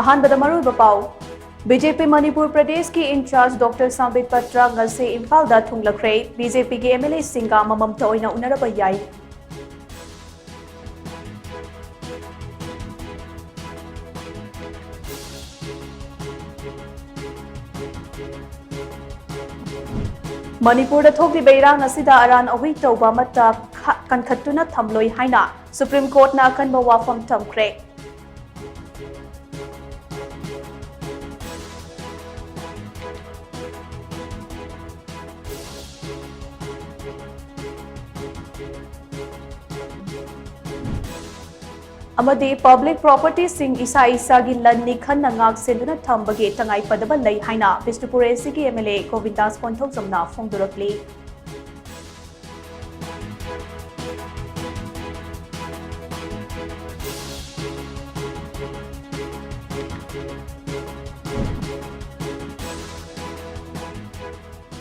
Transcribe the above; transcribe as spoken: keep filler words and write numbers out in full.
ꯑꯍꯥꯟꯕꯗ ꯃꯔꯨꯑꯣꯏꯕ ꯄꯥꯎ꯫ ꯕꯤ ꯖꯦ ꯄꯤ ꯃꯅꯤꯄꯨꯔ ꯄ꯭ꯔꯗꯦꯁꯀꯤ ꯏꯟꯆꯥꯔꯖ ꯗꯣꯛꯇꯔ ꯁꯥꯝꯕꯤꯠ ꯄꯇ꯭ꯔ ꯉꯁꯤ ꯏꯝꯐꯥꯜꯗ ꯊꯨꯡꯂꯈ꯭ꯔꯦ꯫ ꯕꯤ ꯖꯦ ꯄꯤꯒꯤ ꯑꯦꯝ ꯑꯦꯜ ꯑꯦꯁꯤꯡꯒ ꯃꯃꯝꯇ ꯑꯣꯏꯅ ꯎꯅꯔꯕ ꯌꯥꯏ꯫ ꯃꯅꯤꯄꯨꯔꯗ ꯊꯣꯛꯂꯤꯕ ꯏꯔꯥꯡ ꯑꯁꯤꯗ ꯑꯔꯥꯟ ꯑꯍꯨꯏ ꯇꯧꯕ ꯑꯃꯠꯇ ꯈ-, ꯀꯟꯈꯠꯇꯨꯅ ꯊꯝꯂꯣꯏ ꯍꯥꯏꯅ ꯁꯨꯄ꯭ꯔꯤꯝ ꯀꯣꯔꯠꯅ ꯑꯀꯟꯕ ꯋꯥꯐꯝ ꯊꯝꯈ꯭ꯔꯦ꯫ ꯑꯃꯗꯤ ꯄꯕ꯭ꯂꯤꯛ ꯄ꯭ꯔꯣꯄꯔꯇꯤꯁꯤꯡ ꯏꯁꯥ ꯏꯁꯥꯒꯤ ꯂꯟꯅꯤ ꯈꯟꯅ ꯉꯥꯛ ꯁꯦꯟꯗꯨꯅ ꯊꯝꯕꯒꯤ ꯇꯉꯥꯏ ꯐꯗꯕ ꯂꯩ ꯍꯥꯏꯅ ꯕꯤꯁꯅꯨꯄꯨꯔ ꯑꯦ ꯁꯤꯒꯤ ꯑꯦꯝ ꯑꯦꯜ ꯑꯦ ꯒꯣꯕꯤꯟꯗꯥꯁ ꯀꯣꯟꯊꯧꯖꯝꯅ ꯐꯣꯡꯗꯣꯔꯛꯂꯤ꯫